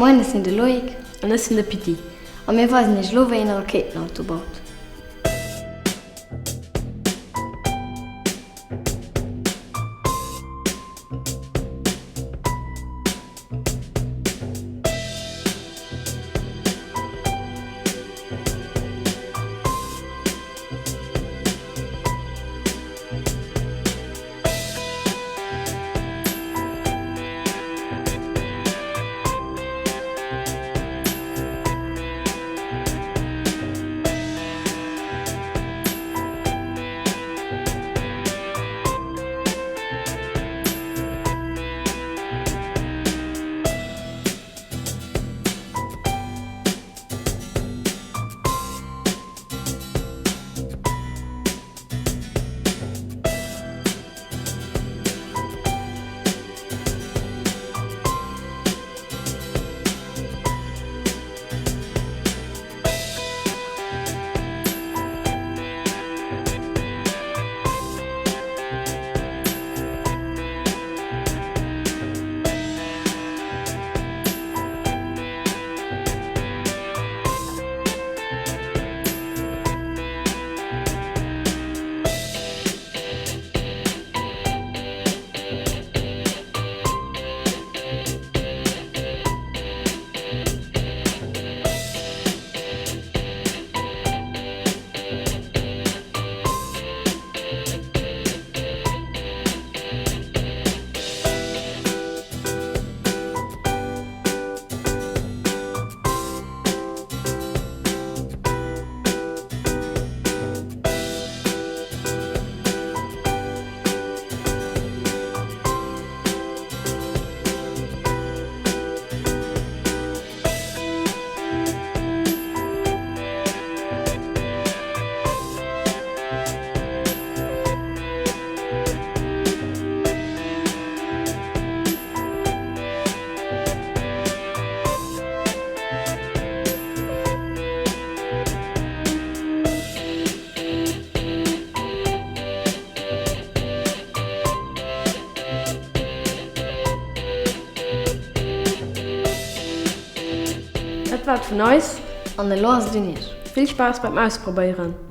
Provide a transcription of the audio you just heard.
Moien, ech sinn de Loïc. An ech sinn de Pitti. A mir weisen iech elo wéi een e Rakéitenauto baut. Dat war et vun eis. An elo ass et un iech. Vill Spaass beim Ausprobéieren!